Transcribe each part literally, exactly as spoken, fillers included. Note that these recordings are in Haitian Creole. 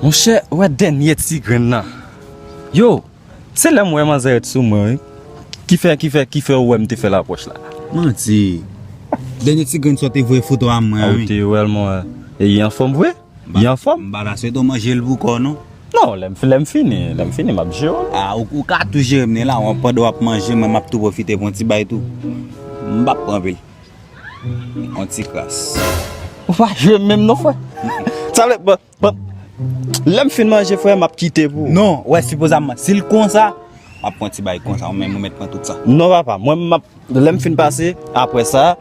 Monchè, ou wè dènye ti grenn nan. Yo, se lè m wè manzè ret sou mwen, wi. Ki fè, ki fè, ki fè ou wè m te fè lapwòch la? Manti. Dènye ti grenn sa w te voye foto a mwen an, wi. Ou te wè l, mwen. E li anfòm vre? Li anfòm? M pa ta swete w manje l pou kò w, non. Non, lè m, lè m fini, lè m fini, m ap jere w. A, ou, ou ka tou jere m, nen la, w, pandan w ap manje, mwen, m ap tou pwofite pran ti bay tou. M p ap pran anpil. On ti kras. Ou pa jere m menm non, frè. Sa vle, bon, bon, lè m fin manje, frè, m ap kite pou ou. Non, wè, sipozamman, si l konsa, m ap pran ti bay konsa, ou menm ou mèt pran tout sa. Non, papa, mwen, m ap, lè m fin pase, apre sa,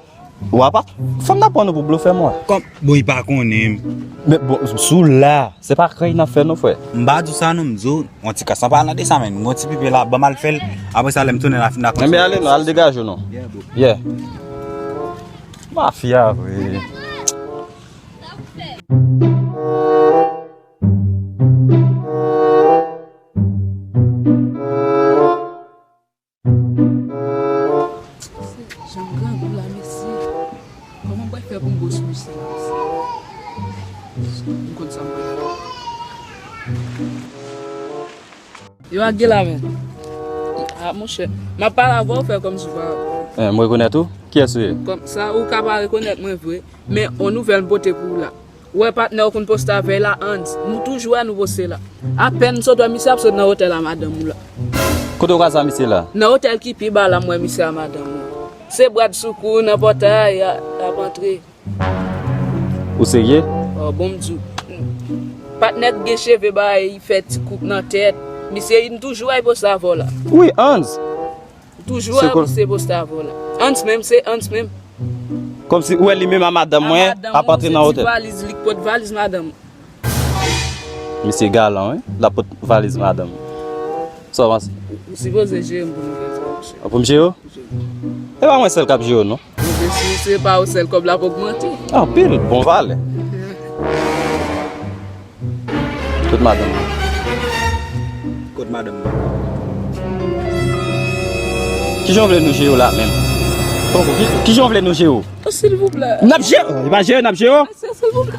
w ap, fò m ta pran nou pou blofè, mwen. Kòm, bon, li pa konnen m. Men bon, sou la, se pa krèy n ap fè, non, frè. M pa di w sa, non, m di w, on ti kras, anpalan de sa menm, gon ti pipe la, ban m al fè l, apre sa, lè m tounen la, fin rakonte. Enben, ale, non, al degaje w, non. Yeah, bro. Yeah. Mafya vre. Jan m grangou la, mesye. Kòman m pral fè pou m gwo sou misye la, mesye? M konn sa m pral fè. Yo, ak gen la, men. A, monchè. M ap pale avè w, fè kòmsi w pa. Eh, m rekonèt ou? Kiyès ou ye? Kòm sa, ou ka pa rekonèt mwen vre, men on nouvèl m pote pou ou la. Ou wè patnè w konn poste avè l la, Hans. Nou toujou wè nou poste la. Apèn m sot wè misye ap sot nan otèl a madanm ou la. Kote w kwaze a misye la? Nan otèl ki pi ba la, m wè misye a madanm ou. Se brad sou kou nan pòtay a, l ap antre. Ou serye? Oh, bon, m di w. Patnè k gen cheve bagay, li fè ti koup nan tèt. Misye, m toujou wè l poste avè w la. Wi, Hans. Toujou ap se poste avè w la. Hans menm, se Hans menm. Kòmsi ou wè li menm a madanm mwen ap antre nan otèl. Ti valiz, li k pot valiz madanm. Misye galan, wi. L ap pot valiz madanm. Sa w panse? Ou sipoze jere m pou nouvèl sa, monchè. Pou m jere w? E pa mwen sèl k ap jere w, non. Monchè, si se pa ou sèl, kòb la ap ogmante. Anpil, bon valè. Kot madanm mwen? Kot madanm mwen? Kijan w vle nou jere w la menm? Poko, ki, kijan w vle nou jere w? Oh, silvouplè. N ap jere w, e pa jere, n ap jere w. Mesye, silvouplè.